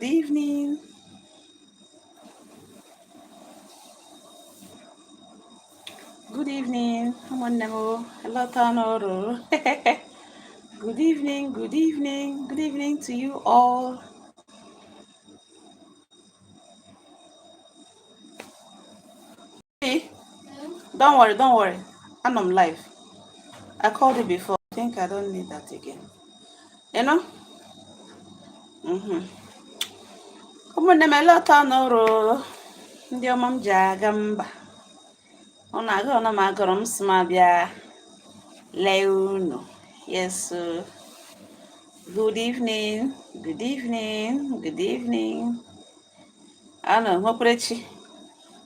Evening. Good evening. Ụmụnne m o, lọta n'ọrụ. Good evening, good evening, good evening to you all. Hey, don't worry, don't worry. I'm live. I called you before. I think I don't need that again. You know? Mm-hmm. Ụmụnne m, lọta n'ọrụ, ndị ọma m ji aga mba. Ọ na-aga ọ na m agọrọ m si m abịa lee unu. Yes, so good evening, good evening, good evening. Anọ nwekwarechi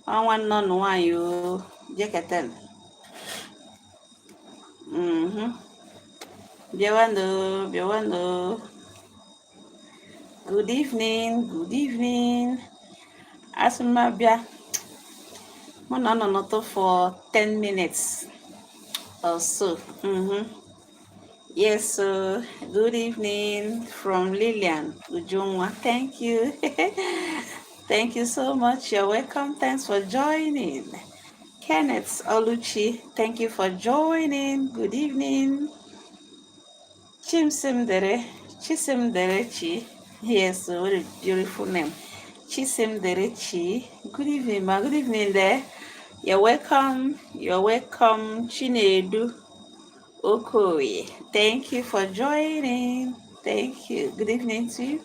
ọnwa nnọ nụ nwaanyị o jeketen. Bịawanụ, bịawanụ. Good evening, good evening. Asị m abịa mụ na ọ nọ nọtụ for 10 minutes or so. Yes, so good evening from Lillian Ujunwa. Thank you. Thank you so much. You're welcome. Thanks for joining. Kenneth Oluchi, thank you for joining. Good evening. Chimsimdere, Chisimdere. Yes, what a beautiful name. Chisimdere Chi. Good evening, ma. Good evening there. You're welcome. You're welcome, Chinedu Okoye. Thank you for joining. Thank you. Good evening to you.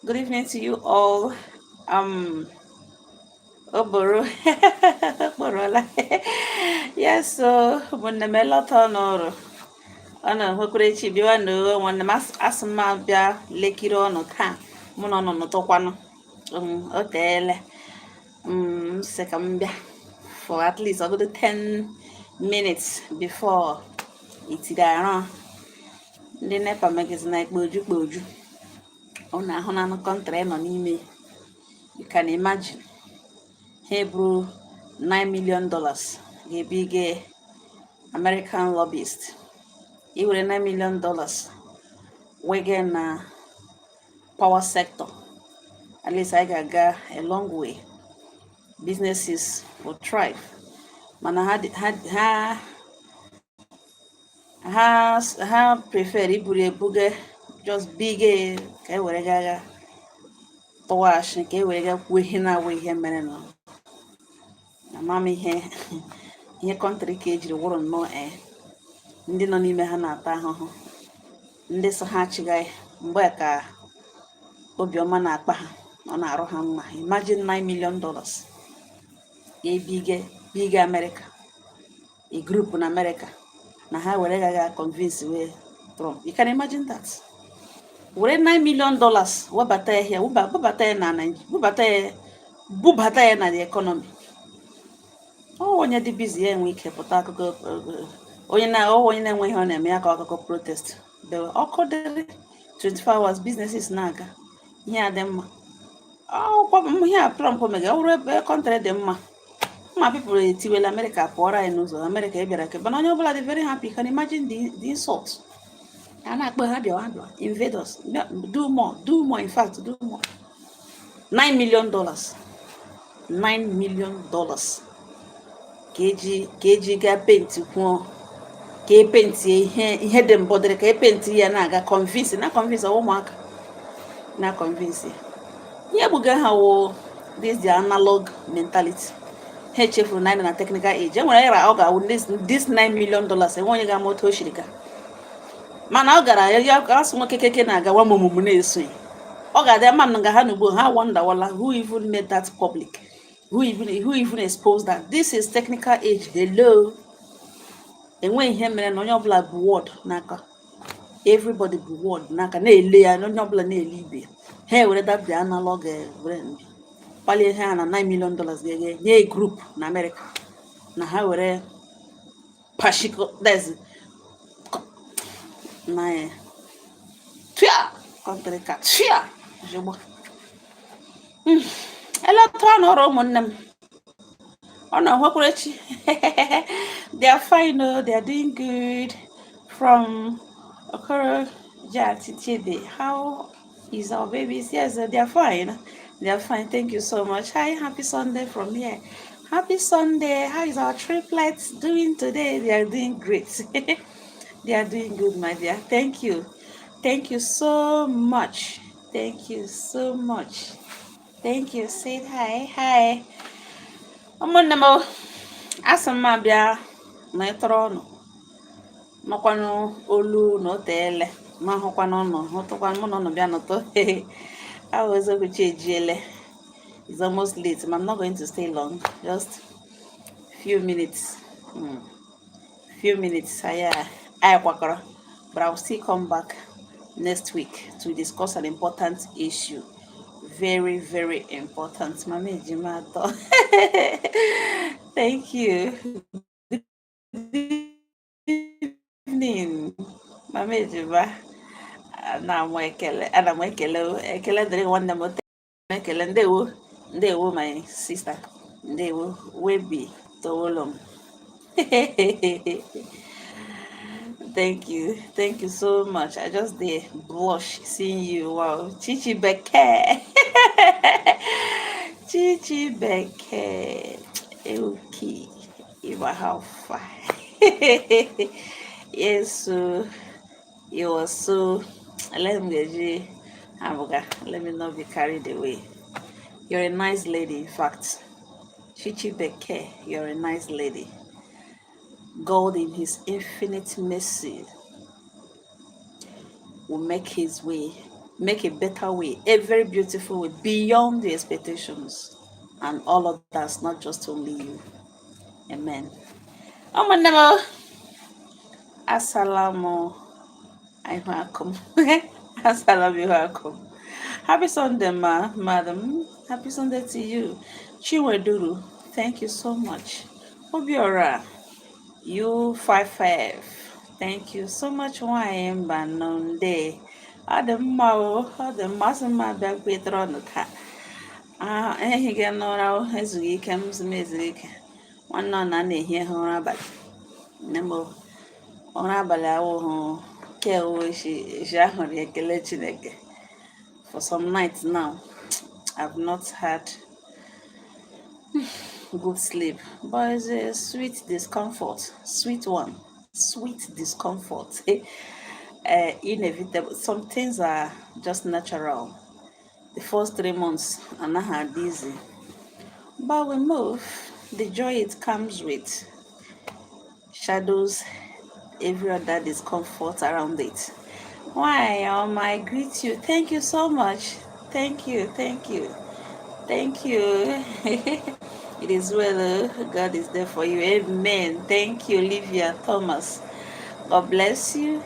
Good evening to you all. Oboro. Borola. Yes, so ụmụnne m, elọta n'ọrụ. Ọ na-ehwekwarechi bịawa na nwanne m, asị m abịa lekiri ọnụ taa, mụ na ọnụ nọtụkwanụ. O teele m sị ka m bịa for at least ọgụdụ 10 minutes before itiri arụ ndị NEPA megezi na ikpoju kpoju. Ọ na-ahụ na anụ country nọ n'ime. You can imagine, ha eburu $9 million ga-ebige American lobbyist. Iwere $9 million wege na power sector, at least anyị ga-aga a long way, businesses will thrive. Mana ha prefer iburu ebuga just bige ka e were gaga tụwa ashị, ka e were ga kwuo ihe na-awụ ihe mere nọ. Ama m ihe country ka ejiri wụrụ nnọọ ndị nọ n'ime ha na-ata ahụhụ, ndị so ha achịgaghị mgbe ka obiọma na-akpa ha, ọ na-arụ ha mma. Imagine, $9 million ebige bige America, a group na America, na ha were gaga convince wee Trump. You can imagine that. Were $9 million webata ya here, bubata ya na Naịjirịa, bubata ya, bubata ya na the economy. Ọ onye dị busy ya enwe ike pụta akụkọ onye na ọ onye na-enwe ihe ọ na-eme ya ka akụkọ protest bewe ọkụ dịrị 24 hours, businesses na-aga, ihe a dị mma. Ọkwa ihe a Trump mega, ọ bụrụ ebe country dị mma mma, people etiwela America pụọrọ anyị n'ụzọ. America ị bịara ke mana onye ọbụla dị very happy. You can imagine the insult a na-akpọ ha, bịawa, ha bịawa, invaders, do more, do more, in fact do more. $9 million, $9 million ka eji gaa paint kwuo ka e paintie ihe dị mbụ dịrị ka e painti ya, na-aga convince na convince ụmụaka na convince ihe gbuga ha wụ this the analog mentality. Ha echefuru na anyị nọ na technical age. Enwere era ọ ga-awụ this $9 million, enwe onye ga-ama otu o siri gaa, mana ọ gara ya asụ nwoke keke na-aga nwa mụmụmụ na-eso ya. Ọ ga-adị ama m nga ha n'ugbo ha wonderwala who even made that public, who even exposed that this is technical age. Hello, enweghị ihe mere na onye ọbụla bụ word n'aka, everybody bụ word n'aka na-ele ya, onye ọbụla na-ele ibe ya. Ha ewere that the analog brain kpalie ha na $9 million ga-enye nye group na America na ha were pashiko that's na ya tia country ka tia jigbo eleta n'ọrụ. Ụmụnne m, ọ na nwekwarechi. They are fine, oh, they are doing good. From Okoro Jatichebe, how Is our babies? Yes, they are fine. They are fine. Thank you so much. Hi, happy Sunday from here. Happy Sunday. How is our triplets doing today? They are doing great. They are doing good, my dear. Thank you. Thank you so much. Thank you so much. Thank you. Say hi. Hi. Ụmụnne m, asị m abịa na ịtọrọ ọnụ nọkwanụ olu na oteele ma hụkwanụ ụnụ hụtụkwanụ mụ na ụnụ bịa nọtọ. Ahụ eziokwu, chi ejiele. It's almost late, but I'm not going to stay long, just few minutes, few minutes. Anyị kwakọrọ, but I'll still come back next week to discuss an important issue, very, very important. Mama ejima atọ, thank you. Good evening, mama ejima. Ana m ekele, ana m ekele o. Ekele dịrị nwanne m. Ekele, ndewo, ndewo, my sister, ndewo. Webi towolom. Thank you, thank you so much. I just dey blush seeing you. Wow, Chichi Beke, Chichi Beke. Okay, Iba, how far? Yes, so it was so. Let me Abuga, let me not be carried away. You're a nice lady, in fact. Chichi Beke, you're a nice lady. God, in His infinite mercy, will make His way, make a better way, a very beautiful way, beyond the expectations, and all of that's not just only you. Amen. Ụmụnne m, asala m ihu akụ m, asala m ihu akụ m. Happy Sunday, ma, madam. Happy Sunday to you. Chinweduru, thank you so much. Obiora, U55, thank you so much. Nwanyị mba nọnde. Ọ dị mma o, ọ dị mma. Asị mma bịa kwetere ọnụ taa. Ah, ehighị n'ụra o, ezughị ike m, sị m ezuru ike. Nwanne ọ na na-ehi ha ụra abalị. Nne m o, ụra abalị awụghị ke owu isi ahụrụ. Ekele Chineke. For some nights now, I've not had good sleep, but it's a sweet discomfort, sweet one, sweet discomfort. Inevitable. Some things are just natural. The first 3 months anaghị adị easy, but we move. The joy it comes with shadows every other discomfort around it. Why, I greet you. Thank you so much. Thank you, thank you, thank you. It is well. God is there for you. Amen. Thank you, Olivia Thomas. God bless you.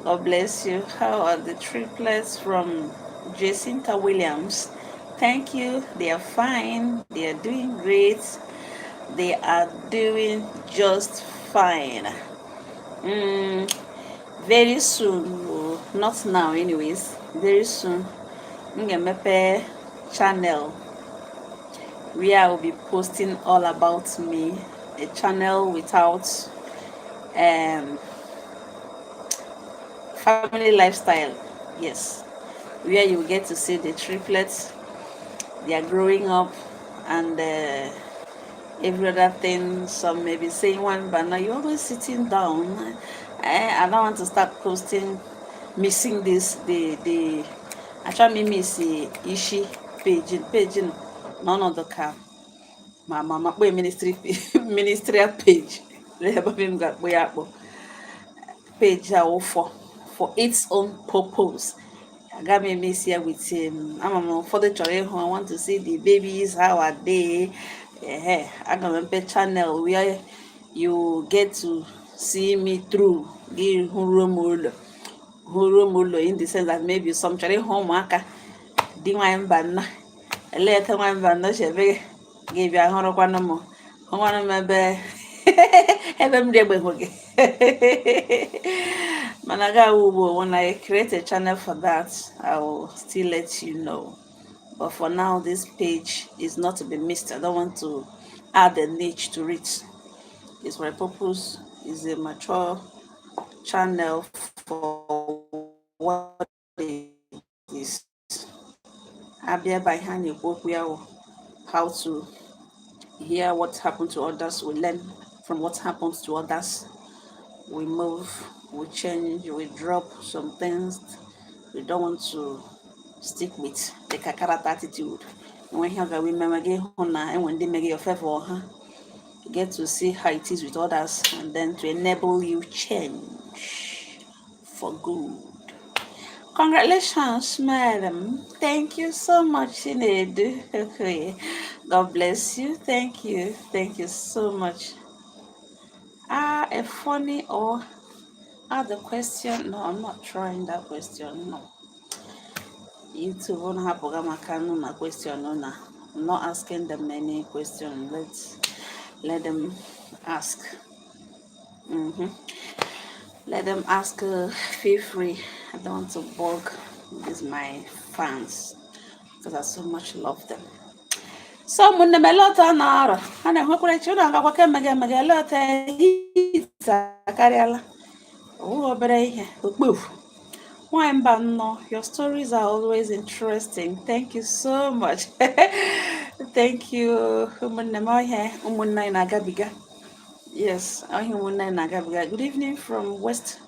God bless you. How are the triplets from Jacinta Williams? Thank you. They are fine. They are doing great. They are doing just fine. Very soon, oh, not now, anyways. Very soon, m ga-emepe channel where I will be posting all about me. A channel without family lifestyle. Yes, where you get to see the triplets, they are growing up, and every other thing. Some may be saying one, but now you're always sitting down. I don't want to start posting, missing this, the achọghị m miss ishi page n'ọnọdụ ka ma kpọọ ministry, ministerial page. Ebe m ga-akpọ ya akpọ page a for its own purpose. Aga m emesi ya with ama m ụfọdụ chọrọ ịhụ, "I want to see the babies, how are they?" Ehe, aga m emepe channel where you get to see me through. Gị hụruo m ụlọ, hụruo m ụlọ, in the sense that maybe some chọrọ ịhụ ụmụaka di nwanyị mba nna eleta nwanyị mba nna si ebe gị bịa hụrụkwanụ m, hụkwanụ m ebe m dị egbe hụ gị. Mana ga ugbo, when I create a channel for that, I will still let you know. But for now, this page is not to be missed. I don't want to add a niche to it. It's for a purpose. Is a mature channel for what it is. Abịa ebe a, ihe a na-ekwu okwu ya wụ how to hear what happened to others. We learn from what happens to others. We move, we change, we drop some things we don't want to stick with, the character, attitude. Enwe ihe ọ ga-abụ imewe gị hụ na enwe ndị megị your favor ha. You get to see how it is with others and then to enable you change for good. Congratulations, madam. Thank you so much, Chinedu. Okay. God bless you. Thank you. Thank you so much. Ah, a funny or the question. No, I'm not trying that question. No. YouTube won't have maka na question. No, na. I'm not asking them any question. Let them ask. Let them ask. Feel free. I don't want to bug these my fans because I so much love them. So ụmụnne m, ele otu a na-arọ a na-enwekwara chi ụlọ agakwa ka emege emege ele otu heat akarịala ọwụghị obere ihe okpofu. Nwanyị mba nnọọ, your stories are always interesting. Thank you so much. Thank you. Ụmụnne m, ọhịa ụmụnne anyị na-agabiga. Yes, ọhịa ụmụnne anyị na-agabiga. Good evening from West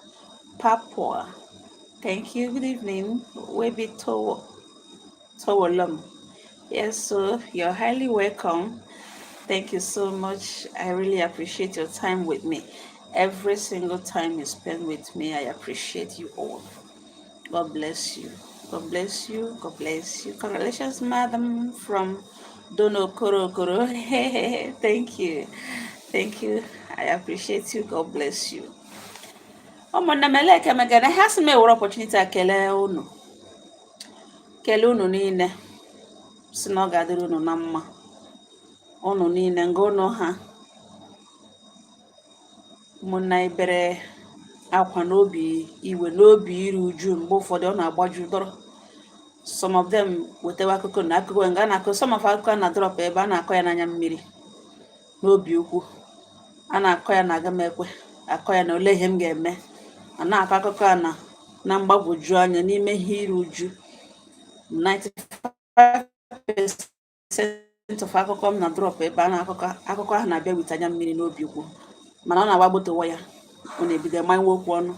Papua. Thank you. Good evening. Webi Towolum. Yes, so you're highly welcome. Thank you so much. I really appreciate your time with me. Every single time you spend with me, I appreciate you all. God bless you. God bless you. God bless you. Congratulations, madam, from Dono Koro Koro. Thank you. Thank you. I appreciate you. God bless you. Ụmụnne m, eleke megana ha sị m ewere opportunity a kelee unu, kelee unu niile, si na ọ ga-adịrị unu na mma, unu niile nga unu ha. Ụmụnne anyị bere akwa n'obi iwe, n'obi iru uju. Mgbe ụfọdụ ọ na-agbaju dọrọ. Some of them wetawa akụkọ na akụkọ nga a na-akọ. Some of akụkọ a na-drop ebe a na-akọ ya n'anya mmiri, n'obi ukwu a na-akọ ya, na aga m ekwe akọ ya na ole ihe m ga-eme. A na-akọ akụkọ a na mgbagwoju anya, n'ime ihe iru uju. 95% of akụkọ m na drop ebe a na-akụkọ akụkọ ahụ na-abịa with anya mmiri n'obi ukwu, mana ọ na-agba gbotowa ya, ọ na-ebido manwe okwu ọnụ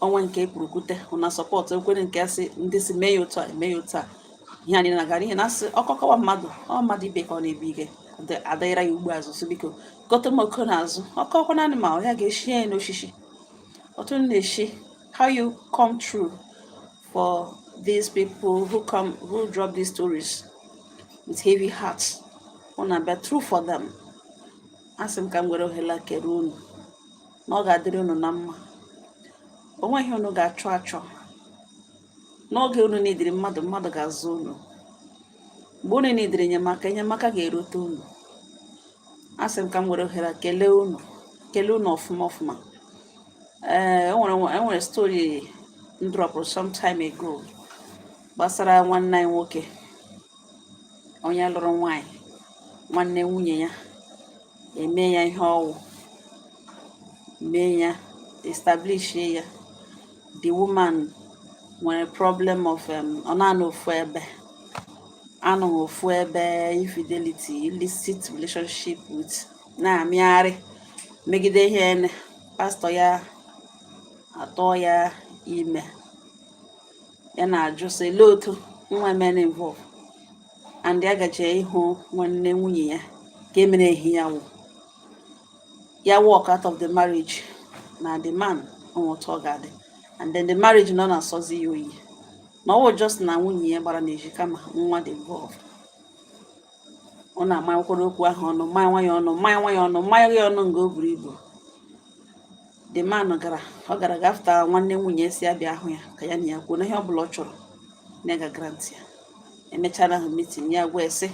onwe nke ekwurukwute na support ekwere nke asị ndị si mee ya otu a, eme ya otu a. Ihe anyị na-aga n'ihe na-asị ọkọkọwa mmadụ, ọ mmadụ ibe ka ọ na-ebi ike adịghịra ya ugbo azụ. So biko gote m oko n'azụ ọkọkọ naanị ma ọ ya ga-eshi ya n'osisi otu m na-eshi. How you come through for these people who come, who drop these stories with heavy hearts, ọ na-abịa through for them. Asị m ka m were ohere kere unu na ọ ga-adịrị unu na mma. O nweghị unu ga-achọ achọ n'oge unu nidiri mmadụ, mmadụ ga-azụ unu. Mgbe unu nidiri enyemaka, enyemaka ga-erute unu. Asị m ka m were ohere a kelee unu, kelee unu ọfụma ọfụma. Ee, enwere story m dropụrụ some time ago gbasara nwanne anyị nwoke, onye lụrụ nwanyị, nwanne nwunye ya eme ya ihe ọwụ mee ya, establish ya. The woman nwere problem of ọ na-anọ ofu ebe, anọghị ofu ebe, infidelity, illicit relationship with, na-amịgharị megide ihe ene pastọ ya, atọ ya ime. Ya na-ajụ sị olee otu nwa emere involve, and ya gaje ịhụ nwanne nwunye ya ka emere ehi ya wụ ya walk out of the marriage na the man onwe otu ọ ga-adị, and then the marriage nọ na-asọzi ya oyi, na ọ wụ just na nwunye ya gbara n'ezi, kama nwa dị involved. Ọ na-amanyekwara okwu ahụ ọnụ, mmanya nwa ya ọnụ, mmanya nwa ya ọnụ, mmanya ya ọnụ nga o buru ibu. The man gara, ọ gara gafta nwanne nwunye si abịa hụ ya ka ya na ya kwuo na ihe ọ bụla ọ chọrọ na ya ga grant ya. Emechara ahụ meeting, ya gwa ese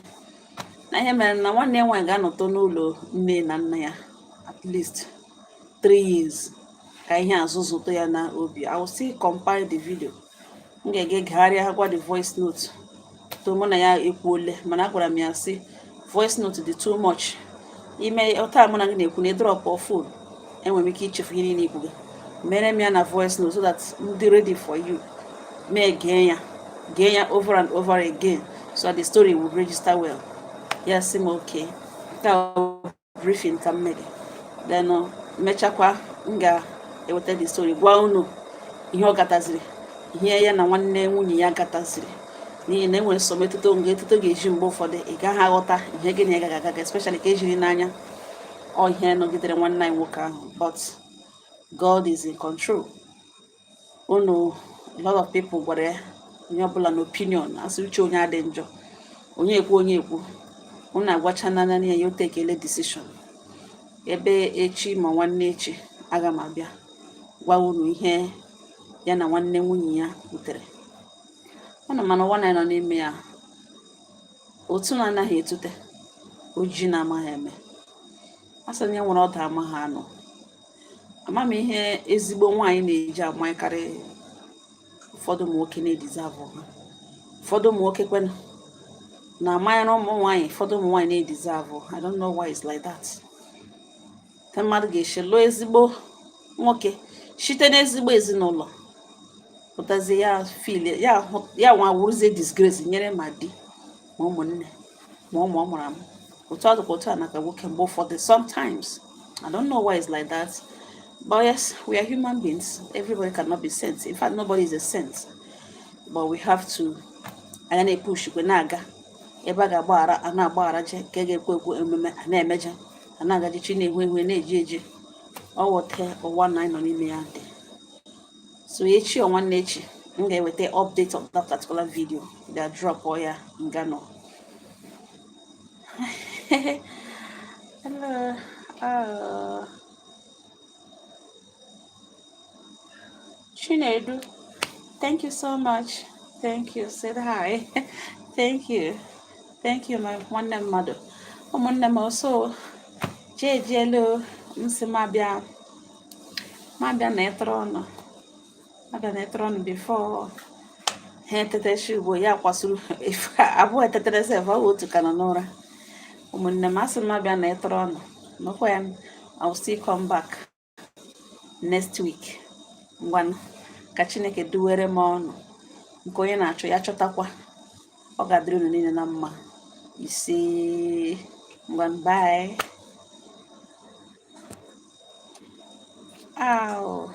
na ihe mere na nwanne ya nwaanyị ga-anọtọ n'ụlọ nne na nna ya at least 3 years ka ihe azụzụtụ ya na obi. I will still compile the video. M ga-ege gagharịa gwa the voice note to mụ na ya ekwuole, mana agwara m ya sị voice note dị too much ime taa. Mụ na gị na-ekwu na drop phone, enwere m ike ichefu ihe niile ikwu gị. Mere m ya na voice note so that m dị ready for you mee gee ya. Gee ya over and over again so that the story will register well. Ya sị m okay, nke a briefing ka m mere. Then mechakwa m ga-eweta the story, gwa unu ihe ọ gataziri, ihe ya na nwanne nwunye ya gataziri, n'ihi na enwere some etuto nga etuto ga-eji mgbe ụfọdụ ị gaghị aghọta ihe gị na ya gaga agaga, especially ka ejiri n'anya ọ ihe nọgidere nwanne anyị nwoke ahụ. But God is in control. Unu, a lot of people gwara ya, onye ọbụla na opinion, asị uche onye adị njọ, onye ekwu, onye ekwu, unu agwachana ya, ya o tekele decision. Ebe echi ma nwanne echi, aga m abịa gwa unu ihe ya na nwanne nwunye ya butere unu. Mana ụwa na nọ n'ime ya, otu na-anaghị etute ojii na-amaghị eme, a sị na ya nwere ọdụ amaghị anụ. Ama m ihe ezigbo nwaanyị na-eji amakarị ụfọdụ ụmụ nwoke na-edeserve ha. Ụfọdụ ụmụ nwoke kwenụ na-amanyere ụmụ nwaanyị, ụfọdụ ụmụ nwaanyị na-edeserve. I don't know why it's like that. Ka mmadụ ga-esi lụọ ezigbo nwoke site n'ezigbo ezinụlọ, pụtazie ya feel ya hụ ya nwa wụrụzie disgrace nyere ma di ma ụmụnne ma ụmụ ọ mụrụ amụ. Otu ọ dịkwa otu a na ka nwoke mgbe ụfọdụ, sometimes I don't know why it's like that. But yes, we are human beings. Everybody cannot be saints. In fact, nobody is a saint. But we have to, anya na-epush kwe na-aga ebe a ga-agbaghara, a na-agbaghara, je nke ga-ekwe ekwe emume a na-emeje, a na-agaji chi na-ehu ehu na-eji eji ọ wọte ụwa na anyị nọ n'ime ya dị. So echi or nwanne echi, m ga-eweta update of that particular video. Ga drop ya nga nọ. Hello. Chinedu, thank you so much. Thank you. Said hi. Thank you. Thank you, my nwanne mmadụ. Ụmụnne m, also jeejelu m si m abịa, m abịa na ịtụrụ ọnụ, abịa na ịtụrụ ọnụ before ha etetechi ugbo ya kwasuru abụọ etetere sef, ọ bụ otu ka nọ n'ụra. Ụmụnne m, asị m abịa na ịtụrụ ọnụ nọkwa ya. I will still come back next week. Ngwanụ, ka Chineke duwere m ọnụ nke onye na-achọ ya chọtakwa. Ọ ga-adịrị unu niile na mma. Ise. Ngwanụ, bye. Ow.